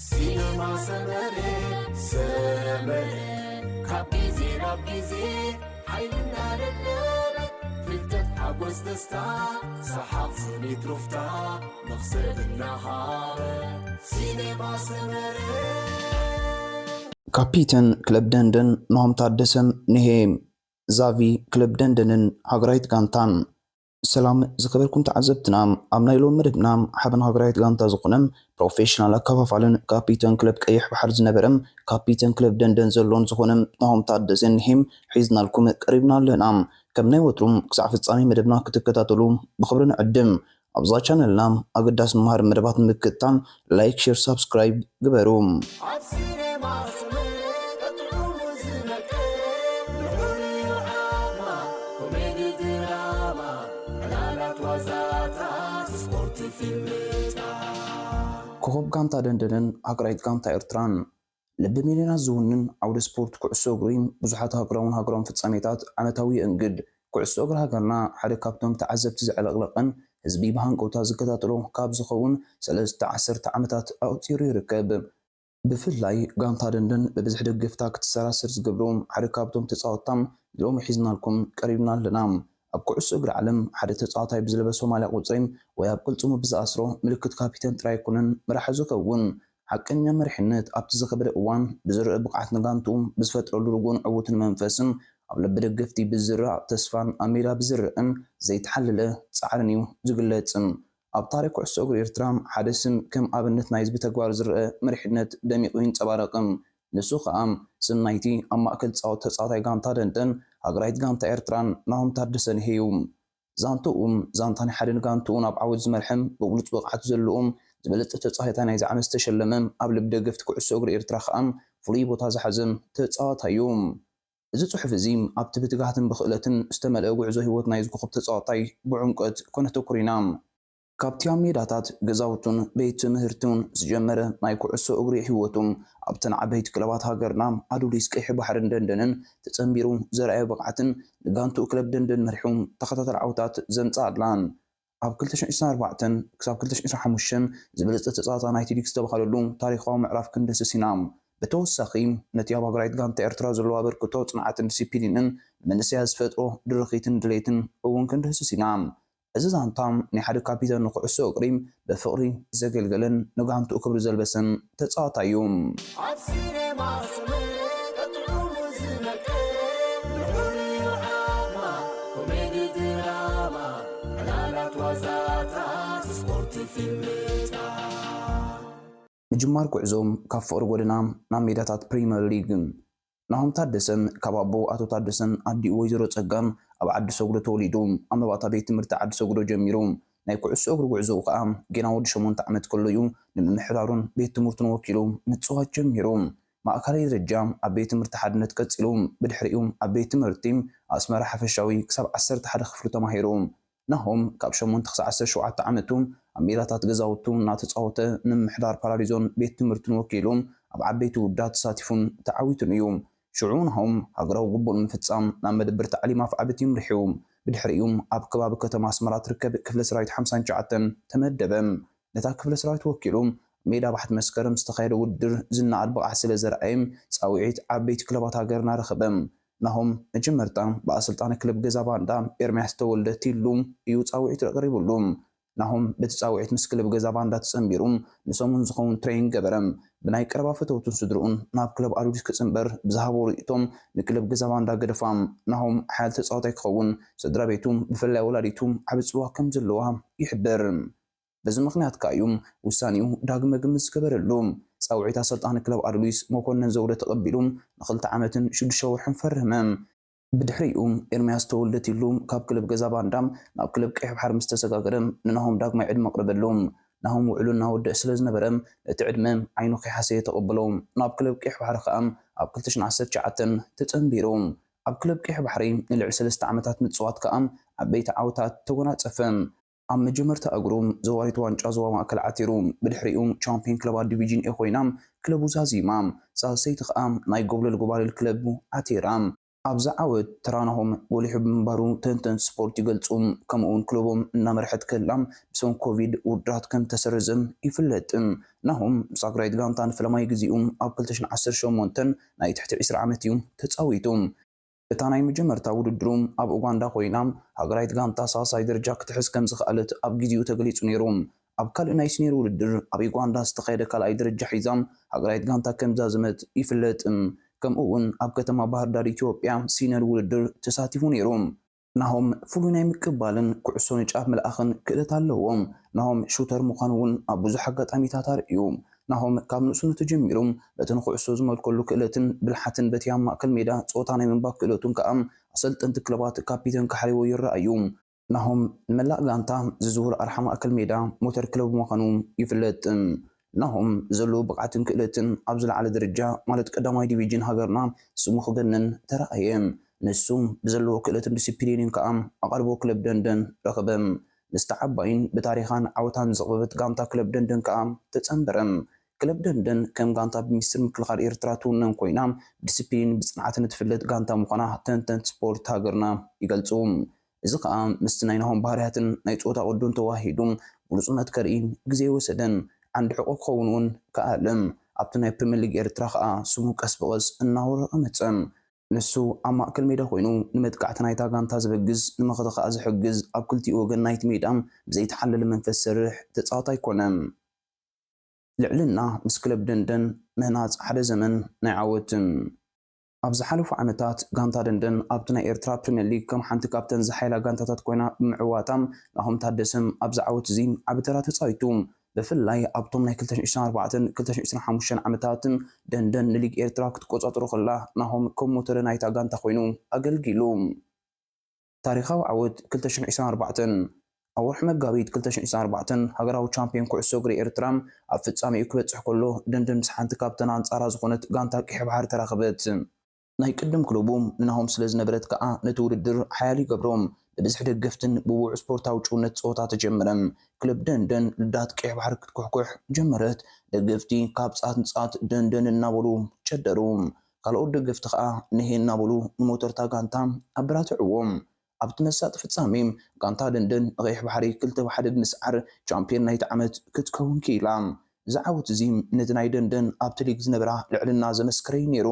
ሲነማ ሰመረ ሰመረ ካብ ግዜ ናብ ግዜ ሓይልና ደለበ ፍልጠት ሓጎስ ደስታ ሰሓቕ ስኒት ሩፍታ መኽሰብ እናሃበ ሲነማ ሰመረ ካፒተን ክለብ ደንደን ናሆም ታደሰን ንሄ ዛቪ ክለብ ደንደንን ሃገራዊት ጋንታን። ሰላም ዝኸበርኩም ተዓዘብትና፣ ኣብ ናይ ሎም መደብና ሓበን ሃገራዊት ጋንታ ዝኾነ ፕሮፌሽናል ኣከፋፋልን ካፒተን ክለብ ቀይሕ ባሕር ዝነበረ ካፒተን ክለብ ደንደን ዘሎን ዝኾነ ናሆም ታደሰን ንሄም ሒዝናልኩም ቀሪብና ኣለና። ከም ናይ ወትሩም ክሳዕ ፍጻሜ መደብና ክትከታተሉ ብኽብሪ ንዕድም። ኣብዛ ቻነልና ኣገዳሲ መሃሪ መደባት ንምክትታል ላይክ፣ ሼር፣ ሳብስክራይብ ግበሩ። ኣብ ሲኔማ ስምዒት ጥዑሙ ዝነቅል ልዑል ዓማ ኮሜዲ ድራማ ዕላላት ዋዛታት ስፖርት ፊልምታት። ኮኸብ ጋንታ ደንደንን ሃገራዊት ጋንታ ኤርትራን ልቢ ሚልዮናት ዝውንን ዓውደ ስፖርት ኩዕሶ እግሪ ብዙሓት ሃገራውን ሃገራውን ፍጻሜታት ዓመታዊ የእንግድ። ኩዕሶ እግሪ ሃገርና ሓደ ካብቶም ተዓዘብቲ ዘዕለቕለቐን ህዝቢ ብሃንቀውታ ዝከታተሎ ካብ ዝኸውን ሰለስተ ዓሰርተ ዓመታት ኣቑጺሩ ይርከብ። ብፍላይ ጋንታ ደንደን ብብዝሒ ደገፍታ ክትሰራሰር ዝገብሮ ሓደ ካብቶም ተጻወትታ ሎሚ ሒዝናልኩም ቀሪብና ኣለና። ኣብ ኩዕሶ እግሪ ዓለም ሓደ ተጻዋታይ ብዝለበሶ ማልያ ቁጽሪ ወይ ኣብ ቅልጽሙ ብዝኣስሮ ምልክት ካፒተን ጥራይ ኣይኮነን መራሒ ዝኸውን። ሓቀኛ መሪሕነት ኣብቲ ዝኸበደ እዋን ብዝረአ ብቕዓት ንጋንትኡ ብዝፈጥረሉ ርጉእን ዕዉትን መንፈስን ኣብ ልቢ ደገፍቲ ብዝራእ ተስፋን ኣብ ሜዳ ብዝረአ ዘይተሓለለ ጻዕርን እዩ ዝግለጽ። ኣብ ታሪኽ ኩዕሶ እግሪ ኤርትራ ሓደ ስም ከም ኣብነት ናይ ህዝቢ ተግባር ዝረአ መሪሕነት ደሚቑ ይንጸባረቕ። ንሱ ኸኣ ስም ናይቲ ኣብ ማእከል ጻወት ተጻዋታይ ጋንታ ደንደን ሃገራዊት ጋንታ ኤርትራን ናሆም ታደሰ ንሄ እዩ። ዛንትኡ ዛንታ ናይ ሓደ ንጋንትኡ ናብ ዓወት ዝመርሐ ብብሉጽ ብቕዓት ዘለዎም ዝበለጸ ተጻዋታይ ናይዚ ዓመት ዝተሸለመ ኣብ ልቢ ደገፍቲ ኩዕሶ እግሪ ኤርትራ ኸኣ ፍሉይ ቦታ ዝሓዘ ተጻዋታይ እዩ። እዚ ጽሑፍ እዚ ኣብቲ ብትግሃትን ብኽእለትን ዝተመልአ ጉዕዞ ህይወት ናይዚ ኮኸብ ተጻዋታይ ብዕምቆት ከነተኩር ኢና። ካብቲ ኣብ ሜዳታት ገዛውቱን ቤት ትምህርቱን ዝጀመረ ናይ ኩዕሶ እግሪ ህይወቱ ኣብተን ዓበይቲ ክለባት ሃገርና ኣዱሊስ ቀይሕ ባሕርን ደንደንን ተጸንቢሩ ዘርኣዮ ብቕዓትን ንጋንትኡ ክለብ ደንደን መሪሑ ተኸታታሊ ዓወታት ዘምጽኣላን ኣብ ክልተ ሽሕን ዕስራን ኣርባዕተን ክሳብ ክልተ ሽሕን ዕስራን ሓሙሽተን ዝበለጸ ተጻዋታይ ናይቲ ሊግ ዝተባህለሉ ታሪኻዊ ምዕራፍ ክንድህስስ ኢና። ብተወሳኺ ነቲ ኣብ ሃገራዊት ጋንታ ኤርትራ ዘለዎ ኣበርክቶ ጽንዓትን ዲሲፕሊንን ንመንእሰያት ዝፈጥሮ ድርኺትን ድሌትን እውን ክንድህስስ ኢና። እዚ ዛንታ ናይ ሓደ ካፒተን ንኩዕሶ እግሪ ብፍቕሪ ዘገልገለን ንጋንትኡ ክብሪ ዘልበሰን ተጻዋታይ እዩ። ኣብ ሲኔማ ስምዒት ጥዑሙ ዝነቅል ልዑል ዓማ ኮሜዲ ድራማ ዕላላት ዋዛታት ስፖርት ፊልምታት። ምጅማር ጉዕዞ ካብ ፍቕሪ ጎደና ናብ ሜዳታት ፕሪመር ሊግ። ናሆም ታደሰ ካብ ኣቦኡ ኣቶ ታደሰን ኣዲኡ ወይዘሮ ጸጋን ኣብ ዓዲ ሰጉዶ ተወሊዱ። ኣብ መባእታ ቤት ትምህርቲ ዓዲ ሰጉዶ ጀሚሩ። ናይ ኩዕሶ እግሪ ጉዕዞኡ ከኣ ጌና ወዲ ሸሞንተ ዓመት ከሎ እዩ ንምምሕዳሩን ቤት ትምህርቱን ወኪሉ ምጽዋት ጀሚሩ። ማእከላይ ደረጃ ኣብ ቤት ትምህርቲ ሓድነት ቀጺሉ፣ ብድሕሪኡ ኣብ ቤት ትምህርቲ ኣስመራ ሓፈሻዊ ክሳብ ዓሰርተ ሓደ ክፍሊ ተማሂሩ። ናሆም ካብ ሸሞንተ ክሳብ ዓሰርተ ሸውዓተ ዓመቱ ኣብ ሜዳታት ገዛውቱ እናተጻወተ ንምምሕዳር ፓራዲዞን ቤት ትምህርቱን ወኪሉ ኣብ ዓበይቲ ውድድራት ተሳቲፉን ተዓዊቱን እዩ። ሽዑ ናሆም ሃገራዊ ግቡእ ንምፍጻም ናብ መደበር ታዕሊም ኣፍዓበት ይምርሕ እዩ። ብድሕሪኡ ኣብ ከባቢ ከተማ ኣስመራ ትርከብ ክፍለ ሰራዊት ሓምሳን ትሽዓተን ተመደበ። ነታ ክፍለ ሰራዊት ወኪሉ ኣብ ሜዳ ባሕቲ መስከረም ዝተኻየደ ውድድር ዝነኣድ ብቕዓት ስለ ዘርኣየ ጻውዒት ዓበይቲ ክለባት ሃገርና ረኸበ። ናሆም መጀመርታ ብኣሰልጣኒ ክለብ ገዛ ባንዳ ኤርምያስ ተወልደ ቲሉ እዩ ጻውዒት ኣቕሪብሉ። ናሆም በቲ ጻውዒት ምስ ክለብ ገዛ ባንዳ ተጸንቢሩ ንሰሙን ዝኸውን ትሬኒንግ ገበረ። ብናይ ቀረባ ፈተውቱን ስድርኡን ናብ ክለብ ኣዱሊስ ክጽንበር ብዝሃቦ ርእይቶ ንክለብ ገዛ ባንዳ ገደፋ። ናሆም ሓያል ተጻዋታይ ክኸውን ስድራ ቤቱ ብፍላይ ወላዲቱ ዓቢ ጽልዋ ከም ዘለዋ ይሕብር። በዚ ምኽንያት ከኣ እዩ ውሳኔኡ ዳግመ ግምት ዝገበረሉ። ጻውዒት ኣሰልጣኒ ክለብ ኣዱሊስ መኮነን ዘውደ ተቐቢሉ ንኽልተ ዓመትን ሽዱሽተ ወርሕን ፈረመ። ብድሕሪኡ ኤርምያስ ተወልደ ቲሉ ካብ ክለብ ገዛ ባንዳ ናብ ክለብ ቀይሕ ባሕሪ ምስ ተሰጋገረ ንናሆም ዳግማይ ዕድመ ኣቕረበሉ። ናሆም ውዕሉ እናወደአ ስለ ዝነበረ ነቲ ዕድመ ዓይኑ ከይሓሰየ ተቐበሎ። ናብ ክለብ ቀይሕ ባሕሪ ከኣ ኣብ ክልተ ሽሕን ዓሰርተ ትሽዓተን ተጸንቢሩ። ኣብ ክለብ ቀይሕ ባሕሪ ንልዕሊ ሰለስተ ዓመታት ምጽዋት ከኣ ዓበይቲ ዓወታት ተጎናጸፈ። ኣብ መጀመርታ እግሩ ዘዋሪት ዋንጫ ዞባ ማእከል ዓቲሩ፣ ብድሕሪኡ ቻምፒዮን ክለባት ዲቪዥን ኤ ኮይና ክለቡ ዛዚማ፣ ሳልሰይቲ ከኣ ናይ ጎብለል ጎባልል ክለቡ ዓቲራ። ኣብዚ ዓወት ተራ ናሆም ጎሊሑ ብምንባሩ ተንተንቲ ስፖርት ይገልጹ። ከምኡውን ክለቦም እናመርሐት ከላ ብሰንኪ ኮቪድ ውድድራት ከም ተሰረዘ ይፍለጥ። ናሆም ምስ ሃገራዊት ጋንታ ንፈለማይ ግዜኡ ኣብ ክልተ ሽሕን ዓሰርተ ሸሞንተን ናይ ትሕቲ ዕስራ ዓመት እዩ ተጻዊቱ። እታ ናይ መጀመርታ ውድድሩ ኣብ ኡጋንዳ ኮይና፣ ሃገራዊት ጋንታ ሳልሳይ ደረጃ ክትሕዝ ከም ዝኸኣለት ኣብ ግዜኡ ተገሊጹ ነይሩ። ኣብ ካልእ ናይ ሲኒየር ውድድር ኣብ ዩጋንዳ ዝተኻየደ ካልኣይ ደረጃ ሒዛ ሃገራዊት ጋንታ ከም ዛዘመት ይፍለጥ። ከምኡ እውን ኣብ ከተማ ባህር ዳር ኢትዮጵያ ሲኒየር ውድድር ተሳቲፉ ነይሩ። ናሆም ፍሉይ ናይ ምቅባልን ኩዕሶ ንጫፍ ምልኣኽን ክእለት ኣለዎ። ናሆም ሹተር ምዃኑ እውን ኣብ ብዙሕ ኣጋጣሚታት ኣርእዩ። ናሆም ካብ ንእስነቱ ጀሚሩ በቲ ንኩዕሶ ዝመልከሉ ክእለትን ብልሓትን በቲ ኣብ ማእከል ሜዳ ጸወታ ናይ ምንባብ ክእለቱን ከኣ ኣሰልጠንቲ ክለባት ካፒተን ክሓርይዎ ይረኣዩ። ናሆም ንመላእ ጋንታ ዝዝውር ኣርሓ ማእከል ሜዳ ሞተር ክለብ ምዃኑ ይፍለጥ። ናሆም ዘለዎ ብቕዓትን ክእለትን ኣብ ዝለዓለ ደረጃ ማለት ቀዳማይ ዲቪዥን ሃገርና ስሙ ክገንን ተራእየ። ንሱ ብዘለዎ ክእለትን ዲሲፕሊንን ከኣ ኣቓልቦ ክለብ ደንደን ረኸበ። ምስቲ ዓባይን ብታሪኻን ዓወታን ዘቕበበት ጋንታ ክለብ ደንደን ከኣ ተጸንበረ። ክለብ ደንደን ከም ጋንታ ብሚኒስትሪ ምክልኻል ኤርትራ ትውነን ኮይና፣ ብዲሲፕሊን ብጽንዓትን እትፍለጥ ጋንታ ምዃና ተንተንቲ ስፖርት ሃገርና ይገልጹ። እዚ ከኣ ምስቲ ናይ ናሆም ባህርያትን ናይ ጸወታ ቅዱን ተዋሂዱ ብሉጽነት ከርኢ ግዜ ኣይወሰደን። ዓንዲ ሕቖ ክኸውን እውን ከኣለ። ኣብቲ ናይ ፕሪምየር ሊግ ኤርትራ ከኣ ስሙ ቀስ ብቐስ እናወረቐ መጸ። ንሱ ኣብ ማእከል ሜዳ ኮይኑ ንመጥቃዕቲ ናይታ ጋንታ ዝበግስ፣ ንመኸተ ከኣ ዝሕግዝ፣ ኣብ ክልቲኡ ወገን ናይቲ ሜዳ ብዘይተሓለለ መንፈስ ዝሰርሕ ተጻዋታይ ኮነ። ልዕልና ምስ ክለብ ደንደን ምህናጽ ሓደ ዘመን ናይ ዓወት። ኣብ ዝሓለፉ ዓመታት ጋንታ ደንደን ኣብቲ ናይ ኤርትራ ፕሪምየር ሊግ ከም ሓንቲ ካብተን ዝሓይላ ጋንታታት ኮይና ብምዕዋታ፣ ናሆም ታደሰ ኣብዚ ዓወት እዚ ዓቢ ተራ ተጻዊቱ። ብፍላይ ኣብቶም ናይ ክልተ ሽሕን ዕስራን ኣርባዕተን ክልተ ሽሕን ዕስራን ሓሙሽተን ዓመታት ደንደን ንሊግ ኤርትራ ክትቆጻጸሮ ከላ፣ ናሆም ከም ሞተር ናይታ ጋንታ ኮይኑ ኣገልጊሉ። ታሪኻዊ ዓወት ክልተ ሽሕን ዕስራን ኣርባዕተን። ኣብ ወርሒ መጋቢት ክልተ ሽሕን ዕስራን ኣርባዕተን ሃገራዊ ቻምፒዮን ኩዕሶ እግሪ ኤርትራ ኣብ ፍጻሜኡ ክበጽሕ ከሎ፣ ደንደን ምስ ሓንቲ ካብተን ኣንጻራ ዝኾነት ጋንታ ቀይሕ ባሕሪ ተራኸበት። ናይ ቅድም ክለቡ ንናሆም ስለ ዝነበረት ከኣ ነቲ ውድድር ሓያል ይገብሮ። ብብዝሒ ደገፍትን ብውዑይ ስፖርታዊ ጭውነት ጸወታ ተጀመረ። ክለብ ደንደን ልዳት ቀይሕ ባሕሪ ክትኩሕኩሕ ጀመረት። ደገፍቲ ካብ ጻት ንጻት ደንደን እናበሉ ጨደሩ። ካልኦት ደገፍቲ ከኣ ንሄ እናበሉ ንሞተርታ ጋንታ ኣበራትዕዎም። ኣብቲ መሳጢ ፍጻሜ፣ ጋንታ ደንደን ንቐይሕ ባሕሪ ክልተ ብ ሓደ ብምስዓር ቻምፒዮን ናይቲ ዓመት ክትከውን ክኢላ። እዚ ዓወት እዚ ነቲ ናይ ደንደን ኣብቲ ሊግ ዝነበራ ልዕልና ዘመስከረ እዩ ነይሩ።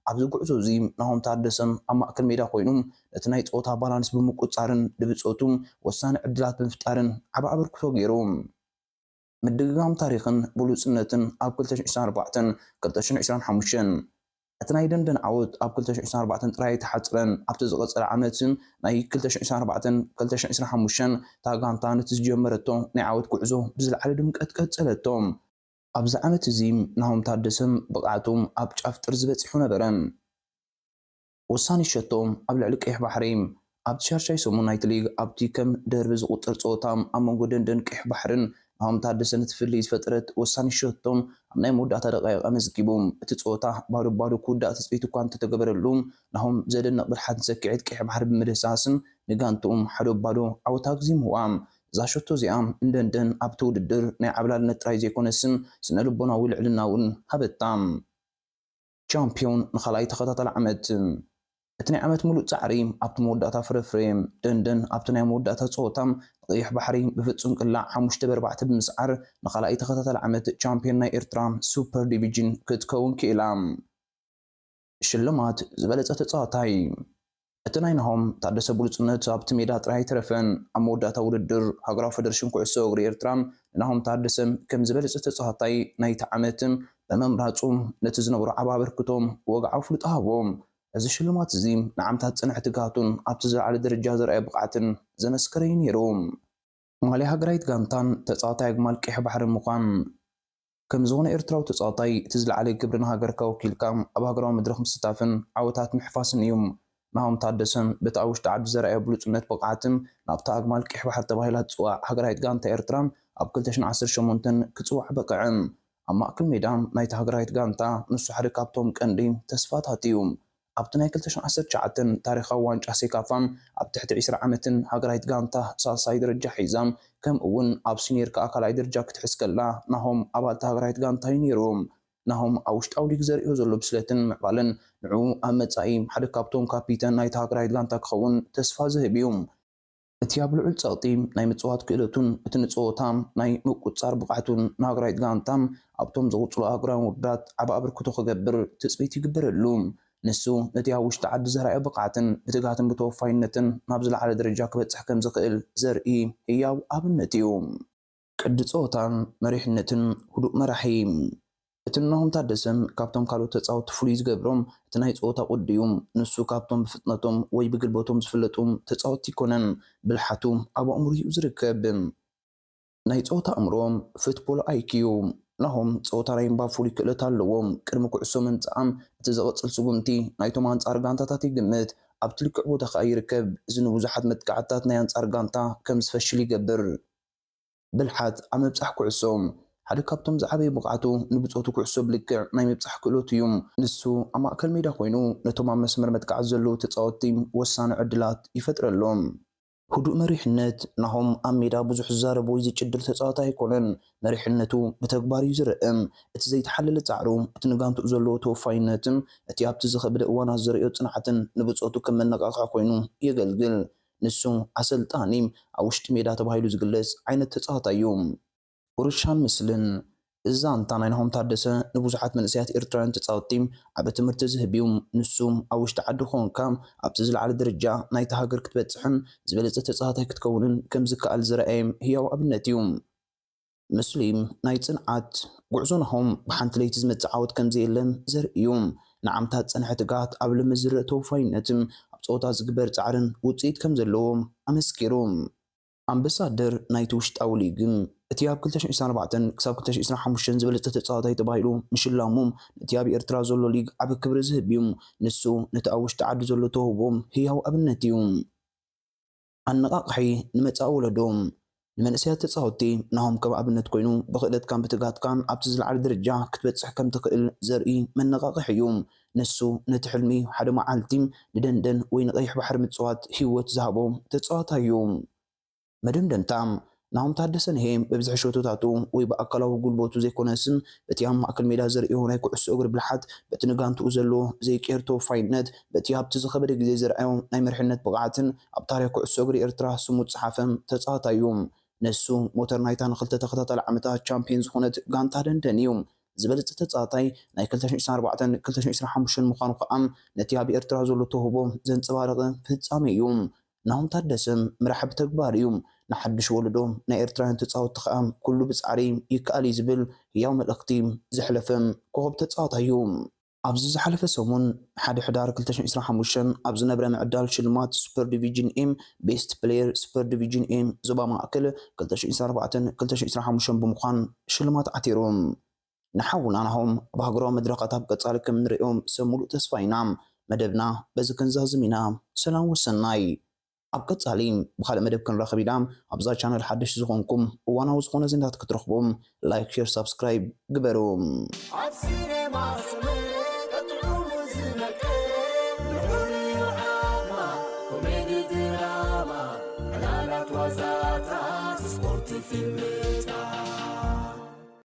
ኣብዚ ጉዕዞ እዚ ናሆም ታደሰ ኣብ ማእከል ሜዳ ኮይኑ ነቲ ናይ ጸወታ ባላንስ ብምቁጽጻርን ንብጾቱ ወሳኒ ዕድላት ብምፍጣርን ዓቢ ኣበርክቶ ገይሩ። ምድግጋም ታሪኽን ብሉጽነትን ኣብ ክልተ ሽሕን ዕስራን ኣርባዕተን ክልተ ሽሕን ዕስራን ሓሙሽተን። እቲ ናይ ደንደን ዓወት ኣብ ክልተ ሽሕን ዕስራን ኣርባዕተን ጥራይ ኣይተሓጽረን። ኣብቲ ዝቐጸለ ዓመት ናይ ክልተ ሽሕን ዕስራን ኣርባዕተን ክልተ ሽሕን ዕስራን ሓሙሽተን እታ ጋንታ ነቲ ዝጀመረቶ ናይ ዓወት ጉዕዞ ብዝለዓለ ድምቀት ቀጸለቶ። ኣብዚ ዓመት እዚ ናሆም ታደሰ ብቕዓቱ ኣብ ጫፍ ጥርዚ በጺሑ ነበረ። ወሳኒ ሸቶ ኣብ ልዕሊ ቀይሕ ባሕሪ። ኣብቲ ሻድሻይ ሰሙን ናይቲ ሊግ፣ ኣብቲ ከም ደርቢ ዝቑጸር ጸወታ ኣብ መንጎ ደንደን ቀይሕ ባሕርን ናሆም ታደሰን እቲ ፍልልይ ዝፈጠረት ወሳኒ ሸቶ ኣብ ናይ መወዳእታ ደቃይቕ ኣመዝጊቡ። እቲ ጸወታ ባዶ ባዶ ክውዳእ ትጽቢት እኳ እንተተገበረሉ፣ ናሆም ዘደንቕ ብልሓትን ሰኪዔት ቀይሕ ባሕሪ ብምድህሳስን ንጋንትኡ ሓደ ባዶ ዓወት ኣግዚምዋ። እዛ ሸቶ እዚኣ ንደንደን ኣብቲ ውድድር ናይ ዓብላልነት ጥራይ ዘይኮነስን ስነ ልቦናዊ ልዕልና እውን ሃበታ። ቻምፒዮን ንኻልኣይ ተኸታታሊ ዓመት። እቲ ናይ ዓመት ምሉእ ጻዕሪ ኣብቲ መወዳእታ ፍረ ፍረ። ደንደን ኣብቲ ናይ መወዳእታ ጸወታ ንቐይሕ ባሕሪ ብፍጹም ቅላዕ ሓሙሽተ ብ ኣርባዕተ ብምስዓር ንኻልኣይ ተኸታታሊ ዓመት ቻምፒዮን ናይ ኤርትራ ሱፐር ዲቪዥን ክትከውን ክኢላ። ሽልማት ዝበለጸ ተጻዋታይ። እቲ ናይ ናሆም ታደሰ ብሉጽነት ኣብቲ ሜዳ ጥራይ ኣይተረፈን። ኣብ መወዳእታ ውድድር፣ ሃገራዊ ፈደረሽን ኩዕሶ እግሪ ኤርትራ ንናሆም ታደሰ ከም ዝበለጸ ተጻዋታይ ናይቲ ዓመት ብምምራጹ፣ ነቲ ዝነበሮ ዓቢ ኣበርክቶ ወግዓዊ ፍሉጥ ሃቦ። እዚ ሽልማት እዚ ንዓመታት ዝጸንሐ ትግሃቱን ኣብቲ ዝለዓለ ደረጃ ዘርኣዮ ብቕዓትን ዘመስከረ እዩ ነይሩ። ማልያ ሃገራዊት ጋንታን ተጻዋታይ ኣግማል ቀይሕ ባሕርን ምዃን። ከም ዝኾነ ኤርትራዊ ተጻዋታይ፣ እቲ ዝለዓለ ግብሪ ንሃገርካ ወኪልካ ኣብ ሃገራዊ መድረኽ ምስታፍን ዓወታት ምሕፋስን እዩ። ናሆም ታደሰ በቲ ኣብ ውሽጢ ዓዲ ዘርኣዮ ብሉጽነት ብቕዓትን ናብታ ኣግማል ቀይሕ ባሕሪ ተባሂላ ትጽዋዕ ሃገራዊት ጋንታ ኤርትራ ኣብ ክልተ ሽሕን ዓሰርተ ሸሞንተን ክጽዋዕ በቕዐ። ኣብ ማእከል ሜዳ ናይታ ሃገራዊት ጋንታ ንሱ ሓደ ካብቶም ቀንዲ ተስፋታት እዩ። ኣብቲ ናይ ክልተ ሽሕን ዓሰርተ ትሽዓተን ታሪኻዊ ዋንጫ ሴካፋ ኣብ ትሕቲ ዕስራ ዓመትን ሃገራዊት ጋንታ ሳልሳይ ደረጃ ሒዛ፣ ከምኡ እውን ኣብ ሲኒየር ከኣ ካልኣይ ደረጃ ክትሕዝ ከላ፣ ናሆም ኣባል እታ ሃገራዊት ጋንታ እዩ ነይሩ። ናሆም ኣብ ውሽጣዊ ሊግ ዘርእዮ ዘሎ ብስለትን ምዕባለን ንዕኡ ኣብ መጻኢ ሓደ ካብቶም ካፒተን ናይታ ሃገራዊት ጋንታ ክኸውን ተስፋ ዝህብ እዩ። እቲ ኣብ ልዑል ጸቕጢ ናይ ምጽዋት ክእለቱን እቲ ንጸወታ ናይ ምቁጽጻር ብቕዓቱን ንሃገራዊት ጋንታ ኣብቶም ዝቕጽሉ ኣህጉራውያን ውድድራት ዓቢ ኣበርክቶ ክገብር ትጽቢት ይግበረሉ። ንሱ ነቲ ኣብ ውሽጢ ዓዲ ዘርኣዮ ብቕዓትን ብትግሃትን ብተወፋይነትን ናብ ዝለዓለ ደረጃ ክበጽሕ ከም ዝኽእል ዘርኢ ህያው ኣብነት እዩ። ቅዲ ጸወታን መሪሕነትን ህዱእ መራሒ። እቲ ናሆም ታደሰ ካብቶም ካልኦት ተጻወትቲ ፍሉይ ዝገብሮም እቲ ናይ ጸወታ ቅዲኡ። ንሱ ካብቶም ብፍጥነቶም ወይ ብግልበቶም ዝፍለጡ ተጻወትቲ ኣይኮነን። ብልሓቱ ኣብ ኣእምሮኡ ዝርከብ ናይ ጸወታ ኣእምሮ፣ ፉትቦል ኣይኪዩ። ናሆም ጸወታ ናይ ምንባብ ፍሉይ ክእለት ኣለዎ። ቅድሚ ኩዕሶ ምምጽኣም እቲ ዝቕጽል ስጉምቲ ናይቶም ኣንጻር ጋንታታት ይግምት። ኣብቲ ልክዕ ቦታ ከኣ ይርከብ። እዚ ንብዙሓት መጥቃዕትታት ናይ ኣንጻር ጋንታ ከም ዝፈሽል ይገብር። ብልሓት ኣብ ምብጻሕ ኩዕሶ። ሓደ ካብቶም ዝዓበየ ብቕዓቱ ንብጾቱ ኩዕሶ ብልክዕ ናይ ምብጻሕ ክእለቱ እዩ። ንሱ ኣብ ማእከል ሜዳ ኮይኑ ነቶም ኣብ መስመር መጥቃዕቲ ዘለዉ ተጻወትቲ ወሳኒ ዕድላት ይፈጥረሎም። ህዱእ መሪሕነት። ናሆም ኣብ ሜዳ ብዙሕ ዝዛረብ ወይ ዝጭድር ተጻዋታይ ኣይኮነን። መሪሕነቱ ብተግባር እዩ ዝርእ። እቲ ዘይተሓለለ ጻዕሩ፣ እቲ ንጋንትኡ ዘለዎ ተወፋይነትን እቲ ኣብቲ ዝኸበደ እዋናት ዘርእዮ ጽንዓትን ንብጾቱ ከም መነቓቕሒ ኮይኑ የገልግል። ንሱ ኣሰልጣኒ ኣብ ውሽጢ ሜዳ ተባሂሉ ዝግለጽ ዓይነት ተጻዋታይ እዩ። ውርሻን ምስልን። እዚ ዛንታ ናይ ናሆም ታደሰ ንብዙሓት መንእሰያት ኤርትራውያን ተጻወትቲ ዓቢ ትምህርቲ ዝህብ እዩ። ንሱ ኣብ ውሽጢ ዓዲ ኮንካ ኣብቲ ዝለዓለ ደረጃ ናይታ ሃገር ክትበጽሕን ዝበለጸ ተጻዋታይ ክትከውንን ከም ዝከኣል ዘርኣየ ህያው ኣብነት እዩ። ምስሊ ናይ ጽንዓት። ጉዕዞ ናሆም ብሓንቲ ለይቲ ዝመጽእ ዓወት ከም ዘየለ ዘርኢ እዩ። ንዓመታት ዝጸንሐ ትግሃት ኣብ ልምዝርእ ተወፋይነት ኣብ ጸወታ ዝግበር ጻዕርን ውጽኢት ከም ዘለዎ ኣመስኪሩ። ኣምበሳደር ናይቲ ውሽጣዊ ሊግ። እቲ ኣብ ክልተ ሽሕን ዕስራን ኣርባዕተን ክሳብ ክልተ ሽሕን ዕስራን ሓሙሽተን ዝበለጸ ተጻዋታይ ተባሂሉ ምሽላሙ ነቲ ኣብ ኤርትራ ዘሎ ሊግ ዓቢ ክብሪ ዝህብ እዩ። ንሱ ነቲ ኣብ ውሽጢ ዓዲ ዘሎ ተውህቦ ህያው ኣብነት እዩ። ኣነቓቕሒ ንመጻኢ ወለዶ። ንመንእሰያት ተጻወትቲ ናሆም ከም ኣብነት ኮይኑ ብክእለትካን ብትግሃትካን ኣብቲ ዝለዓለ ደረጃ ክትበጽሕ ከም ትኽእል ዘርኢ መነቓቕሒ እዩ። ንሱ ነቲ ሕልሚ ሓደ መዓልቲ ንደንደን ወይ ንቐይሕ ባሕሪ ምጽዋት ህይወት ዝሃቦ ተጻዋታይ እዩ። መደምደምታ። ናሆም ታደሰ ንሄ ብብዝሒ ሸቶታቱ ወይ ብኣካላዊ ጉልበቱ ዘይኮነስ በቲ ኣብ ማእከል ሜዳ ዘርእዮ ናይ ኩዕሶ እግሪ ብልሓት፣ በቲ ንጋንትኡ ዘለዎ ዘይቅየር ተወፋይነት፣ በቲ ኣብቲ ዝኸበደ ግዜ ዘርኣዮ ናይ መሪሕነት ብቕዓትን ኣብ ታሪኽ ኩዕሶ እግሪ ኤርትራ ስሙ ዝጸሓፈ ተጻዋታይ እዩ። ንሱ ሞተር ናይታ ንኽልተ ተኸታታሊ ዓመታት ቻምፕዮን ዝኾነት ጋንታ ደንደን እዩ። ዝበለጸ ተጻዋታይ ናይ ክልተ ሽሕን ዕስራን ኣርባዕተን ክልተ ሽሕን ዕስራን ሓሙሽተን ምዃኑ ከኣ ነቲ ኣብ ኤርትራ ዘሎ ተውህቦ ዘንጸባረቐ ፍጻሜ እዩ። ናሆም ታደሰ መራሒ ብተግባር እዩ። ንሓድሽ ወለዶ ናይ ኤርትራውያን ተጻወትቲ ከኣ ኩሉ ብጻዕሪ ይከኣል እዩ ዝብል ህያው መልእኽቲ ዘሕለፈ ኮኸብ ተጻዋታይ እዩ። ኣብዚ ዝሓለፈ ሰሙን ሓደ ሕዳር ክልተ ሽሕን ዕስራን ሓሙሽተን ኣብ ዝነብረ ምዕዳል ሽልማት ሱፐር ዲቪዥን ኤ፣ ቤስት ፕሌየር ሱፐር ዲቪዥን ኤ ዞባ ማእከል ክልተ ሽሕን ዕስራን ኣርባዕተን ክልተ ሽሕን ዕስራን ሓሙሽተን ብምዃን ሽልማት ዓቲሩ። ንሓውና ናሆም ኣብ ሃገራዊ መድረኻት ኣብ ቀጻሊ ከም እንርእዮ ሰብ ሙሉእ ተስፋ ኢና። መደብና በዚ ክንዛዝም ኢና። ሰላም ወሰናይ። ኣብ ቀጻሊ ብኻልእ መደብ ክንራኸብ ኢና። ኣብዛ ቻነል ሓደሽቲ ዝኾንኩም እዋናዊ ዝኾነ ዜናታት ክትረኽቡ ላይክ፣ ሼር፣ ሳብስክራይብ ግበሩ። ኣብ ሲኔማ